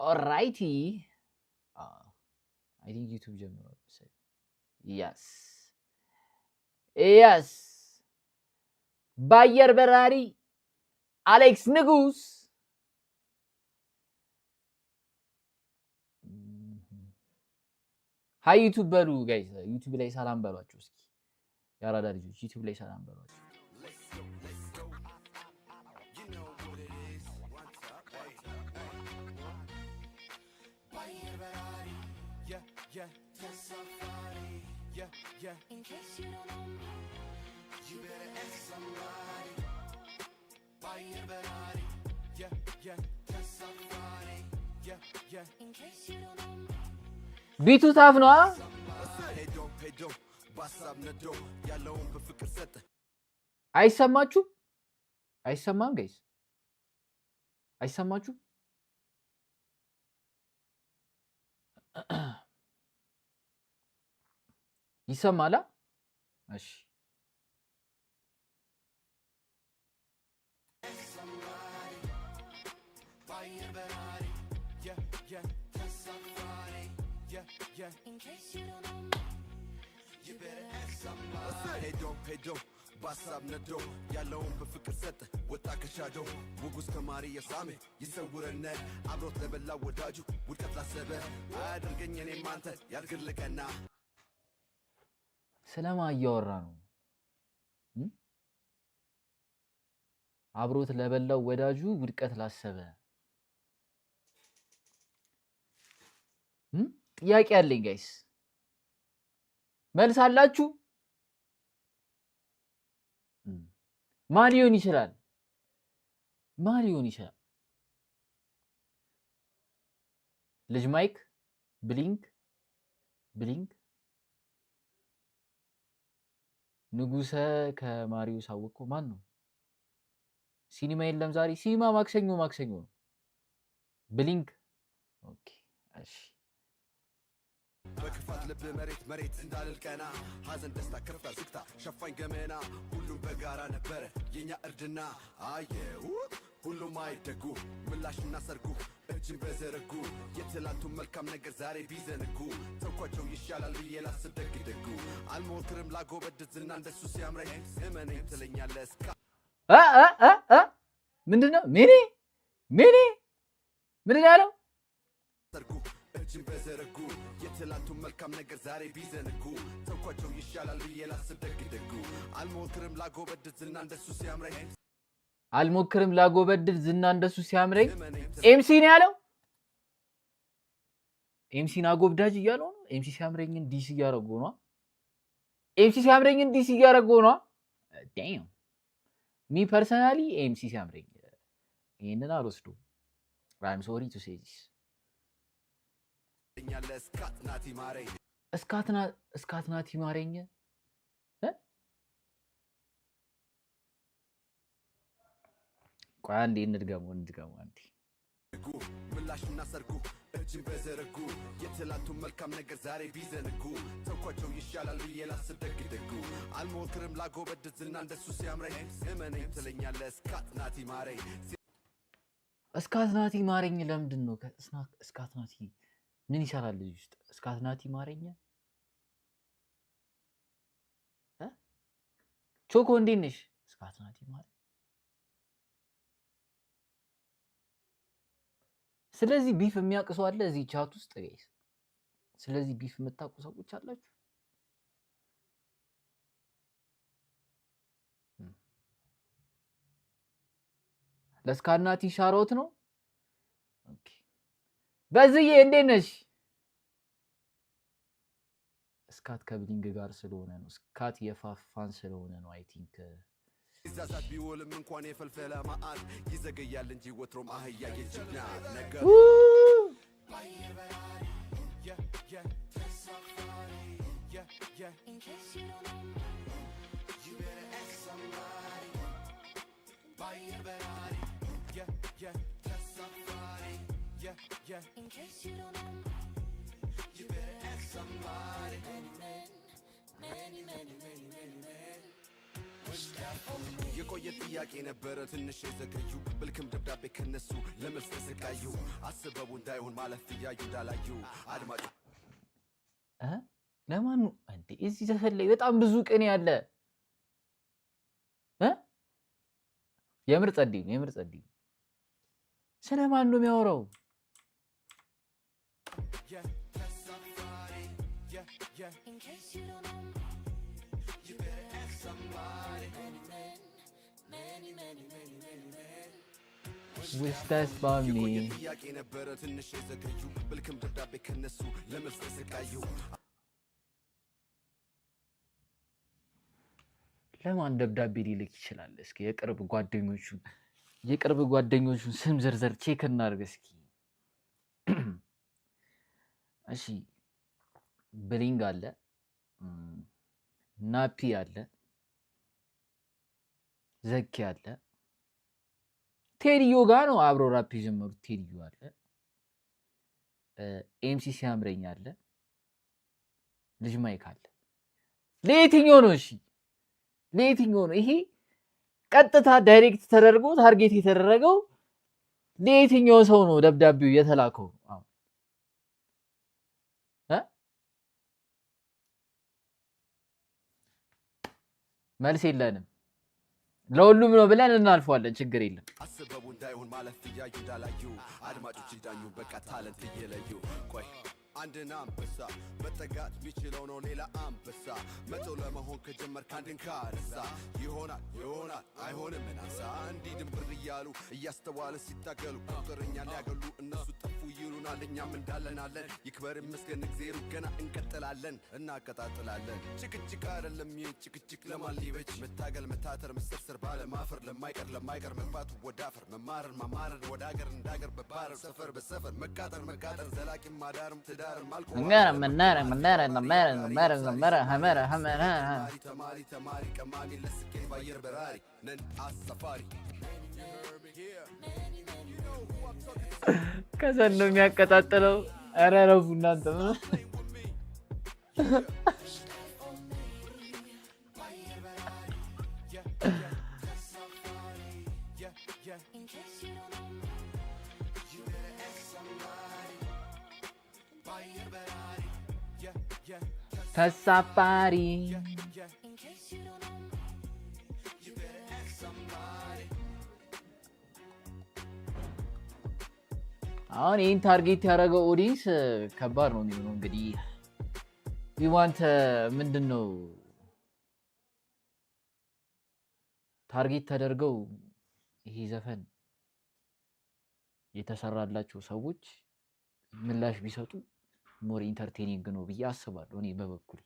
Alrighty, I think YouTube ጀምሯል መሰለኝ። Yes, በአየር በራሪ አሌክስ ንጉስ። Hi YouTube በሉ guys፣ YouTube ላይ ሰላም በሏቸው እስኪ። የአራዳ ልጆች YouTube ላይ ሰላም በሏቸው። Let's go, let's go. You know what it is. Hey, hey. በአየር በራሪ. Yeah. ተሳፋሪ. Yeah. In case you don't know me, You better ask somebody. በአየር በራሪ. Yeah. ተሳፋሪ. Yeah. In case you don't know me. Beat ኡ tough ነው። ሄዶ ሄዶ በሀሳብ ነዶ ያለውን በፍቅር ሰጠ። አይሰማችሁ? አይሰማም guys? አይሰማችሁ? ይሰማላ? እሺ። በአየር በራሪ. Yeah. ተሳፋሪ. Yeah. In case you don't know me, You better ask somebody. ሄዶ ሄዶ በሀሳብ ነዶ ያለውን በፍቅር ሰጠ፣ ወጣ ከሻዶ ውጉዝ ከማሪ የሳሜ ይሰውረነ አብሮት ለበላ ወዳጁ ውድቀት ላሰበ አያደርገኝ እኔም አንተ ያድርግልቀና። ስለማ እያወራ ነው? አብሮት ለበላው ወዳጁ ውድቀት ላሰበ። ጥያቄ አለኝ guys፣ መልስ አላችሁ? ማን ሊሆን ይችላል? ማን ሊሆን ይችላል? ልጅ ማይክ፣ ብሊንክ ብሊንክ፣ ንጉሰ ከማሪዮስ አወቀው ማን ነው? ሲኒማ የለም ዛሬ። ሲኒማ ማክሰኞ ማክሰኞ ነው። ብሊንክ okay፣ እሺ። በክፋት ልብ መሬት መሬት እንዳልል ቀና፣ ሐዘን ደስታ ከፍታ ዝግታ ሸፋኝ ገመና፣ ሁሉም በጋራ ነበረ የኛ እርድና። አየሁት ሁሉም አይደጉ ምላሽና ሰርጉ እጅን በዘረጉ የትላንቱን መልካም ነገር ዛሬ ቢዘነጉ ተውኳቸው ይሻላል ብዬ ላስብ ደግ ደጉ። አልሞክርም ላጎበድድ ዝና እንደሱ ሲያምረኝ እመነኝ ትለኛለህ እስካ እ እ እ እ ምንድን ነው? ሚኒ ሚኒ ምንድን ነው ያለው? ሰርጉ እጅን በዘረጉ የትላንቱን መልካም ነገር ዛሬ ቢዘነጉ ተውኳቸው ይሻላል ብዬ ላስብ ደግ ደጉ። አልሞክርም ላጎበድድ ዝና እንደሱ ሲያምረኝ አልሞክርም ላጎበድድ ዝና እንደሱ ሲያምረኝ። እመነኝ። MC ነው ያለው። MC ን አጎብዳጅ እያለው ነው። MC ሲያምረኝን diss እያደረጉ ነው። MC ሲያምረኝን diss እያደረጉ ነው። Damn, me personally MC ሲያምረኝ ይህንን አልወስዱም። I'm sorry to say this. ትለኛለህ እስካት ናቲ ማረኝ። እስካት ናቲ ማረኝ። እ? ቆይ አንዴ እንድገመው እንድገመው አንዴ። ጉ ምላሽና ሰርጉ እጅን በዘረጉ የትላንቱን መልካም ነገር ዛሬ ቢዘነጉ ተውኳቸው ይሻላል ብዬ ላስብ ደግ ደጉ። አልሞክርም ላጎበድድ ዝና እንደሱ ሲያምረኝ እመነኝ ትለኛለህ እስካት ናቲ ማረኝ። እስካት ናቲ ማረኝ ለምንድን ነው? እስካት ናቲ ምን ይሰራል እዚህ ውስጥ? እስካት ናቲ ማረኝ እ? ቾኮ እንዴት ነሽ? እስካት ናቲ ማረኝ። ስለዚህ beef የሚያውቅ ሰው አለ እዚህ chat ውስጥ guys? ስለዚህ beef የምታውቁ ሰዎች አላችሁ? ለስካናቲ shout out ነው። Okay። በዝዬ እንዴት ነሽ? እስካት ከብሊንግ ጋር ስለሆነ ነው። እስካት የፋፋን ስለሆነ ነው። I think. ይዛዛት ቢውልም እንኳን የፈልፈለ ማአት ይዘገያል እንጂ ወትሮም አህያ የጅብ ናት ነገር። Yeah. ተሳፋሪ. Yeah. In case you don't know me, You better ask somebody. በአየር በራሪ. Yeah. ተሳፋሪ. Yeah. In case you don't know me, You better ask somebody. Many men, many, many, many, many men. የቆየ ጥያቄ ነበረ ትንሽ የዘገዩ፣ ብልክም ደብዳቤ ከነሱ ለመልስ ተሰቃዩ። አስበው እንዳይሆን ማለፍ እያዩ እንዳላዩ አድማጭ እ? ለማን ነው እንዴ? እዚህ ዘፈን ላይ በጣም ብዙ ቅኔ አለ እ? የምር ጸዴ ነው። የምር ጸዴ ነው። ስለ ማን ነው የሚያወራው? ተሳፋሪ yeah. In case you don't know, You better ask somebody. Many men, many, many, many, many men. Wish that's for የቆየ me. ጥያቄ ነበረ ትንሽ የዘገዩ፣ ብልክም ደብዳቤ ከነሱ ለመልስ ተሰቃዩ። ለማን ደብዳቤ ሊልክ ይችላል? እስኪ የቅርብ ጓደኞቹን ስም ዝርዝር check እናድርግ እስኪ። እሺ፣ ብሊንግ አለ፣ ናፒ አለ፣ ዘኪ አለ፣ ቴዲዮ ጋ ነው አብሮ ራፕ የጀመሩት፣ ቴዲዮ አለ፣ ኤምሲ ሲያምረኝ አለ፣ ልጅ ማይክ አለ። ለየትኛው ነው? እሺ፣ ለየትኛው ነው ይሄ ቀጥታ direct ተደርጎ target የተደረገው? ለየትኛው ሰው ነው ደብዳቤው የተላከው? አሁን እ? መልስ የለንም። ለሁሉም ነው ብለን እናልፈዋለን። ችግር የለም። አስበው እንዳይሆን ማለፍ እያዩ እንዳላዩ አድማጮች ይዳኙ በቃ talent እየለዩ። ቆይ፣ አንድን አንበሳ መጠጋት የሚችለው ነው ሌላ አንበሳ። 100 ለመሆን ከጀመርክ አንድን ካነሳ ይሆናል ይሆናል አይሆንም እናንሳ። እንዲህ ድንብር እያሉ እያስተዋለ ሲታገሉ ቁጥር እኛን ሊያገሉ እነሱ ጠፉ ይሉናል፣ እኛም እንዳለን አለን። ይክበር ይመስገን እግዜሩ፣ ገና እንቀጥላለን፣ እናቀጣጥላለን። ጭቅጭቅ አይደለም ይህ ጭቅጭቅ ለማን ሊበጅ? መታገል፣ መታተር፣ መሰርሰር ባለማፈር፣ ለማይቀር ለማይቀር መግባቱ ወደ አፈር፣ መማረር ማማረር ወደ አገር እንዳገር በባረር፣ ሰፈር በሰፈር መቃጠር መቃጠር፣ ዘላቂ ማዳርም ትዳርም አልቆ መነረ መነረ መነረ መነረ መነረ መነረ ሀመረ ሀመረ ተማሪ ተማሪ ተማሪ ቀማሚ ለስኬት ባየር በራሪ ነን አሳፋሪ። You know who I'm talking to. ከሰል ነው የሚያቀጣጥለው። ኧረ ረፉ እናንተ። Play with me. Yeah. In case you don't know, You better ask somebody. ባየር በራሪ yeah. ተሳፋሪ። Yeah. In case you don't know, You better ask somebody. አሁን ይህን target ያደረገው audience ከባድ ነው የሚሆነው። እንግዲህ we want ምንድን ነው target ተደርገው ይሄ ዘፈን የተሰራላቸው ሰዎች ምላሽ ቢሰጡ more entertaining ነው ብዬ አስባለሁ እኔ በበኩሌ።